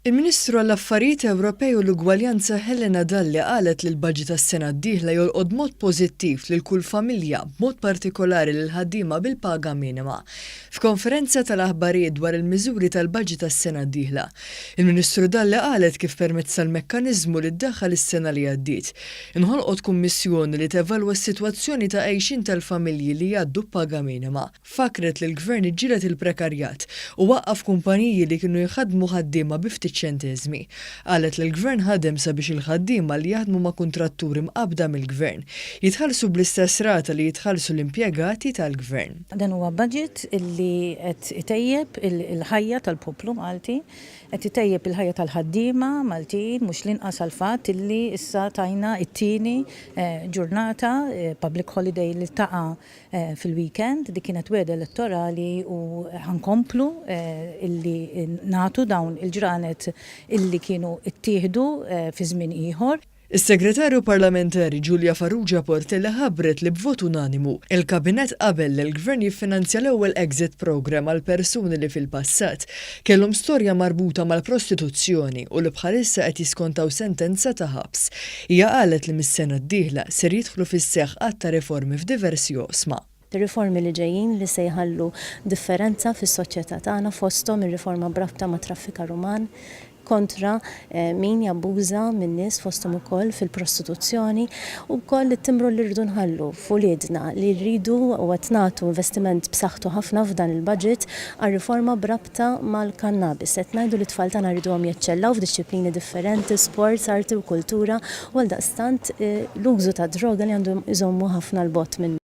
Il-Ministru għall-Affarijiet Ewropej u l-Ugwaljanza Helena Dalli qalet li l-baġit għas-sena d-dieħla jolqot b'mod pożittiv lil kull familja, b'mod partikolari lill-ħaddiema bil-paga minima. F'konferenza tal-aħbarijiet dwar il-miżuri tal-baġit għas-sena d-dieħla, il-Ministru Dalli qalet kif permezz tal-mekkaniżmu li ddaħħal is-sena li għaddiet, inħolqot kummissjoni li tevalwa s-sitwazzjoni ta' għejxien tal-familji li jgħaddu b'paga minima. Fakkret li l-Gvern iġġieled il-prekarjat u waqqaf kumpaniji li kienu jħaddmu ħaddiema bi ftit ċenteżmi. Qalet li l-Gvern ħadem sabiex il-ħaddiema li jaħdmu ma' kuntratturi mqabbda mill-Gvern, jitħallsu bl-istess rata li jitħallsu l-impjegati tal-Gvern. Dan huwa budget li qed itejjeb il-ħajja tal-poplu Malti, qed itejjeb il-ħajja tal-ħaddiema Maltin, mhux l-inqas għall-fatt li issa tajna t-tieni ġurnata public holiday li taqa' fil-weekend, dik kienet wegħda elettorali u ħa nkomplu illi nagħtu dawn il-ġranet illi kienu ttieħdu fi żmien ieħor. Is-Segretarju Parlamentari Julia Farrugia Portelli ħabbret li b'vot unanimu, il-Kabinett qabel li l-Gvern jiffinanzja l-ewwel exit programme għal persuni li fil-passat kellhom storja marbuta mal-prostituzzjoni u li bħalissa qed jiskontaw sentenza ta' ħabs. Hija qalet li mis-sena d-dieħla ser jidħlu fis-seħħ għadd ta' riformi f'diversi oqsma. Riformi li ġejjin li se jħallu differenza fis-soċjetà tagħna fosthom ir-riforma b'rabta mat-traffikar uman, kontra min jabbuża min-nies fosthom ukoll fil-prostituzzjoni u wkoll it-timbru li rridu nħallu f'uliedna li rridu u qed nagħtu investiment b'saħħtu ħafna f'dan il-budget għar-riforma b'rabta mal-kannabis. Qed ngħidu li t-tfal tagħna rriduhom jeċċellaw f'dixxiplini differenti, sports, arti u kultura u għaldaqstant l-użu tad-droga li għandhom iżommu ħafna 'l bogħod minnu.